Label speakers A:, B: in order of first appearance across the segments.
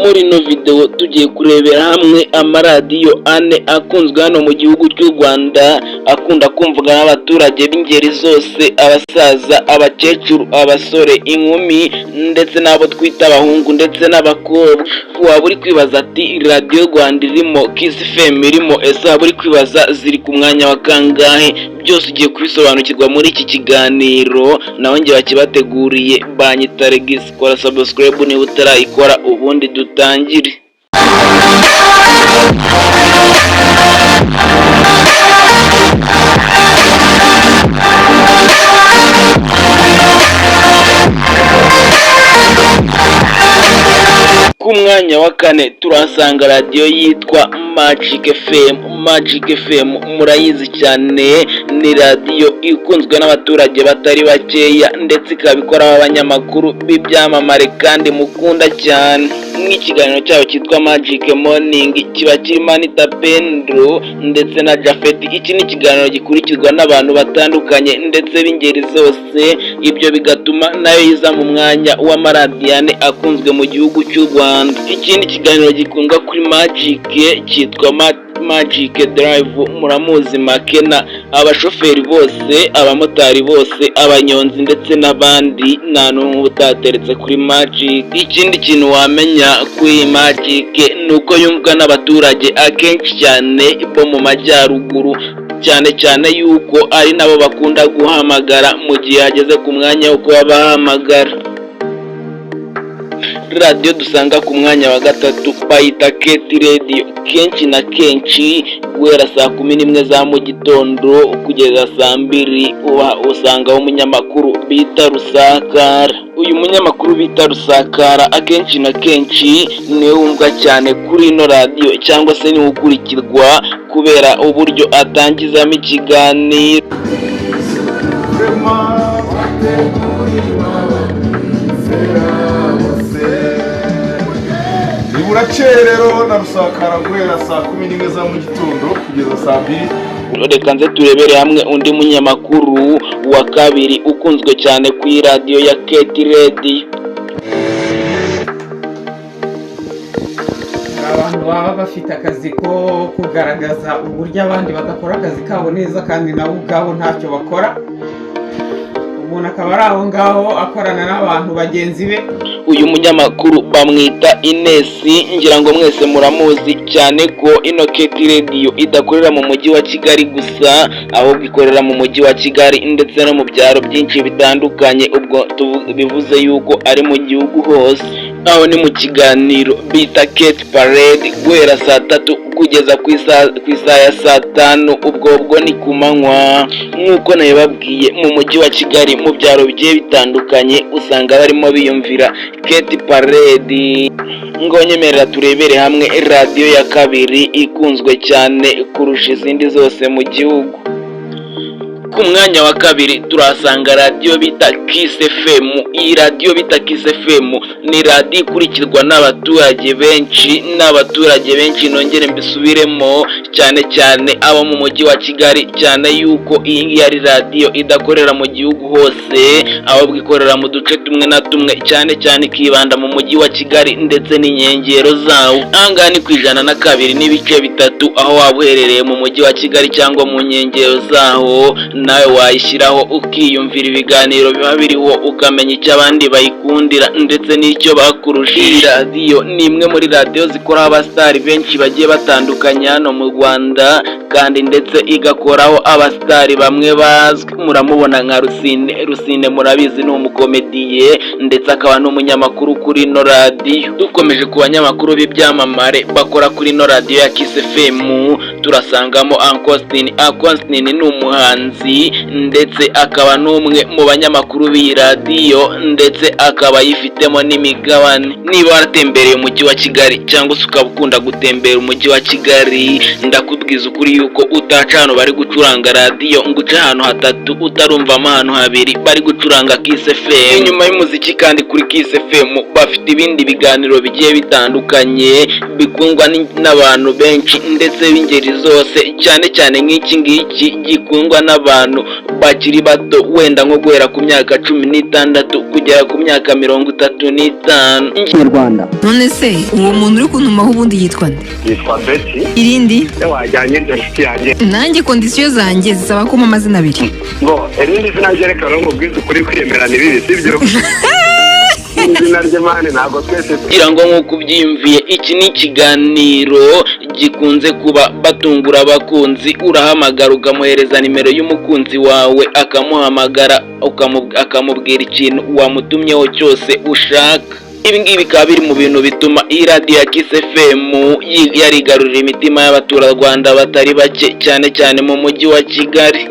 A: Muri ino video tugiye kurebera hamwe amaradiyo ane akunzwe hano mu gihugu cy'u Rwanda, akunda kumvwa n'abaturage b'ingeri zose: abasaza, abakecuru, abasore, inkumi ndetse n'abo twita abahungu ndetse n'abakobwa. Waba uri kwibaza ati: "Radiyo Rwanda irimo, Kiss FM irimo, ese waba uri kwibaza ziri ku mwanya wa kangahe?" Byose ugiye kubisobanukirwa muri iki kiganiro. Nawe njye bakibateguriye banyita Regis. Kora subscribe niba utarayikora, ubundi dutangire. Ku mwanya wa kane turahasanga radiyo yitwa Magic FM. Magic FM murayizi cyane, ni radiyo ikunzwe n'abaturage batari bakeya, ndetse ikaba ikoraho abanyamakuru b'ibyamamare kandi mukunda cyane, nk'ikiganiro cyabo cyitwa Magic Morning, kiba kirimo Anita Pendo ndetse na Japhet. Iki ni ikiganiro gikurikirwa n'abantu batandukanye ndetse b'ingeri zose, ibyo bigatuma nayo iza mu mwanya w'amaradiyo ane akunzwe mu gihugu cy'u Rwanda. Ikindi kiganiro gikundwa kuri Magic cyitwa Magic Drive. Muramuzi Makena, abashoferi bose, abamotari bose, abanyonzi ndetse n'abandi, nta n'umwe utateretse kuri Magic. Ikindi kintu wamenya kuri iyi Magic ni uko yumvwa n'abaturage akenshi cyane bo mu majyaruguru, cyane cyane yuko ari nabo bakunda guhamagara mu gihe hageze ku mwanya wo kuba bahamagara. Radiyo dusanga ku mwanya wa gatatu bayita KT Radio. Kenshi na kenshi guhera saa 11 za mu gitondo kugeza saa 2 uba usangaho umunyamakuru bita Rusakara. Uyu munyamakuru bita Rusakara akenshi na kenshi niwe wumvwa cyane kuri ino radiyo, cyangwa se niwe ukurikirwa kubera uburyo atangizamo ikiganiro.
B: Rema wateguriwe abamwizera bose. Ni buracerero na Rusakara guhera saa 11 za mu gitondo kugeza saa 2.
A: Reka nze turebere hamwe undi munyamakuru wa kabiri ukunzwe cyane kuri radiyo ya KT Radio.
C: Hari abantu baba bafite akazi ko kugaragaza uburyo abandi badakora akazi kabo neza, kandi nabo ubwabo ntacyo bakora, umuntu akaba ari aho ngaho akorana n'abantu bagenzi be.
A: Uyu munyamakuru bamwita Inesi, ngira ngo mwese muramuzi cyane ko ino KT Radio idakorera mu mujyi wa Kigali gusa, ahubwo ikorera mu mujyi wa Kigali ndetse no mu byaro byinshi bitandukanye. Ubwo bivuze yuko ari mu gihugu hose. Aho ni mu kiganiro bita KT Parade, guhera saa 3 kugeza ku isaha ya saa 5, ubwo ni ku manywa. Nk'uko nabibabwiye, mu mujyi wa Kigali, mu byaro bigiye bitandukanye, usanga barimo biyumvira KT Parade. Ngo nyemerera turebere hamwe radiyo ya kabiri ikunzwe cyane kurusha izindi zose mu gihugu. Ku mwanya wa kabiri turahasanga radiyo bita Kiss FM. Iyi radiyo bita Kiss FM ni radiyo ikurikirwa n'abaturage benshi, n'abaturage benshi, nongere mbisubiremo, cyane cyane abo mu mujyi wa Kigali, cyane yuko iyi ngiyi ari radiyo idakorera mu gihugu hose, ahubwo ikorera mu duce tumwe na tumwe, cyane cyane ikibanda mu mujyi wa Kigali ndetse n'inkengero zawo. Aha ngaha ni ku 102.3. Aho waba uherereye mu mujyi wa Kigali cyangwa mu nkengero zaho, nawe wayishyiraho ukiyumvira ibiganiro biba biriho, ukamenya icyo abandi bayikundira ndetse n'icyo bakurusha. Iyi radiyo ni imwe muri radiyo zikoraho abasitari benshi bagiye batandukanye hano mu Rwanda, kandi ndetse igakoraho abasitari bamwe bazwi. Muramubona nka Rusine. Rusine murabizi ni umukomediye ndetse akaba n'umunyamakuru kuri ino radiyo. Dukomeje ku banyamakuru b'ibyamamare bakora kuri ino radiyo ya Kiss FM, turasangamo Ankositini. Ankositini ni umuhanzi ndetse akaba n'umwe mu banyamakuru b'iyi radiyo, ndetse akaba ayifitemo n'imigabane. Niba waratembereye umujyi wa Kigali cyangwa se ukaba ukunda gutembera umujyi wa Kigali, ndakubwiza ukuri yuko utaca ahantu bari gucuranga radiyo ngo uce ahantu hatatu utarumvamo ahantu habiri bari gucuranga Kiss FM. Nyuma y'umuziki kandi, kuri Kiss FM bafite ibindi biganiro bigiye bitandukanye bikundwa n'abantu benshi ndetse b'ingeri zose, cyane cyane nk'iki ngiki gikundwa n'abantu bakiri bato, wenda nko guhera ku myaka 16 kugera ku myaka 35.
D: Kinyarwanda.
E: None se uwo muntu uri kuntumaho ubundi yitwa nde?
F: Yitwa Betty.
E: Irindi?
F: Wajyanye iryo nshuti yanjye.
E: Nanjye condition zanjye zisaba kumpa amazina abiri.
F: Ngo irindi zina rye, reka rero nkubwize ukuri, kwiyemera ni bibi, sibyo? Izina rye, man, ntabwo twese
A: Kugira ngo nk'uko ubyiyumviye, iki ni ikiganiro gikunze kuba batungura abakunzi. Urahamagara ukamuhereza nimero y'umukunzi wawe, akamuhamagara, akamubwira ikintu wamutumyeho cyose ushaka. Ibi ngibi bikaba biri mu bintu bituma iyi radiyo ya Kiss FM yarigarurira imitima y'abaturarwanda batari bake, cyane cyane mu mujyi wa Kigali.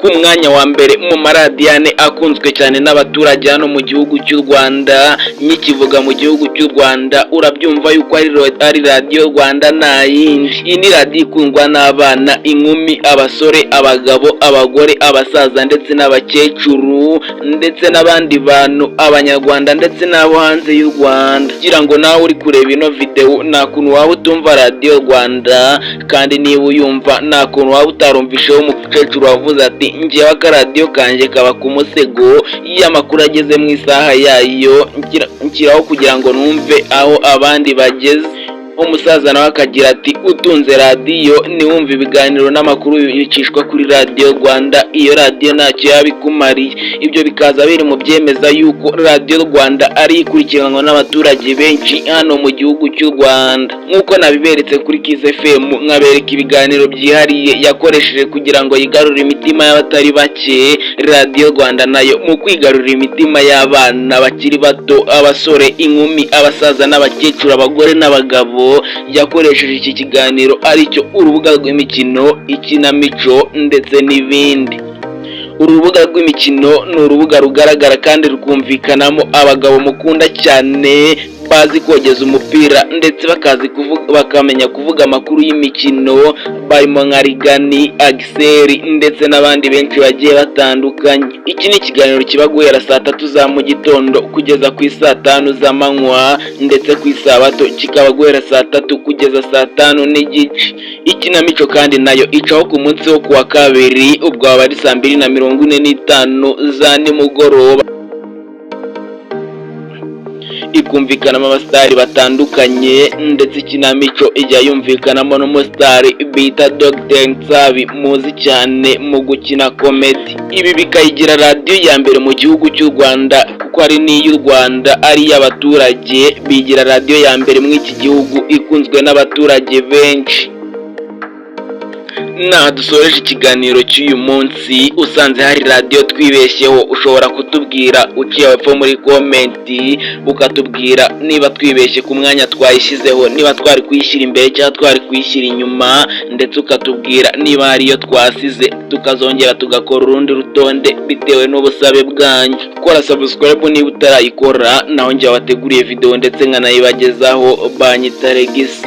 A: Ku mwanya wa mbere mu maradiyo ane akunzwe cyane n'abaturage hano mu gihugu cy'u Rwanda, nkikivuga mu gihugu cy'u Rwanda urabyumva yuko ari Radiyo Rwanda, nta yindi. Iyi ni radiyo ikundwa n'abana, inkumi, abasore, abagabo, abagore, abasaza ndetse n'abakecuru ndetse n'abandi bantu, abanyarwanda ndetse n'abo hanze y'u Rwanda. Kugira ngo nawe uri kureba ino videwo, nta kuntu waba utumva Radiyo Rwanda, kandi niba uyumva nta kuntu waba utarumvisheho umukecuru wavuze ati: "Njyewe akaradiyo kanjye kaba ku musego, iyo amakuru ageze mu isaha yayo nshyiraho kugira ngo numve aho abandi bageze." Umusaza nawe akagira ati: "Utunze radiyo ntiwumve ibiganiro n'amakuru bicishwa kuri Radiyo Rwanda, iyo radiyo ntacyo yaba ikumariye." Ibyo bikaza biri mu byemeza yuko Radiyo Rwanda ari ikurikiranwa n'abaturage benshi hano mu gihugu cy'u Rwanda, nk'uko nabiberetse kuri Kiss FM, nkabereka ibiganiro byihariye yakoresheje kugira ngo yigarurire imitima y'abatari bake. Radiyo Rwanda nayo mu kwigarurira imitima y'abana bakiri bato, abasore, inkumi, abasaza n'abakecuru, abagore n'abagabo, yakoresheje iki kiganiro aricyo Urubuga rw'Imikino, ikinamico ndetse n'ibindi. Urubuga rw'Imikino ni urubuga rugaragara kandi rukumvikanamo abagabo mukunda cyane, bazi kogeza umupira ndetse bakazi kuvuga, bakamenya kuvuga amakuru y'imikino, barimo nka Rigani Agiseri ndetse n'abandi benshi bagiye batandukanye. Iki ni ikiganiro kiba guhera saa 3 za mu gitondo kugeza ku isaa 5 z'amanywa, ndetse ku isabato kikaba guhera saa 3 kugeza saa 5:30. Ikinamico kandi nayo icaho ku munsi wo kuwa kabiri, ubwo aba ari saa 2:45 za nimugoroba, ikumvikanamo abasitari batandukanye, ndetse ikinamico ijya yumvikanamo n'umusitari bita Dr Nsabi, muzi cyane mu gukina comedy. Ibi bikayigira radiyo ya mbere mu gihugu cy'u Rwanda, kuko ari n'iy'u Rwanda, ari iy'abaturage. Bigira radiyo ya mbere muri iki gihugu ikunzwe n'abaturage benshi. Naha dusoreje ikiganiro cy'uyu munsi. Usanze hari radiyo twibeshyeho, ushobora kutubwira uciye hepfo muri comment, ukatubwira niba twibeshye ku mwanya twayishyizeho, niba twari kuyishyira imbere cyangwa twari kuyishyira inyuma, ndetse ukatubwira niba hari iyo twasize, tukazongera tugakora urundi rutonde bitewe n'ubusabe bwanyu. Kora subscribe niba utarayikora. Naho njye wateguriye video ndetse nkanayibagezaho, banyita Regisi.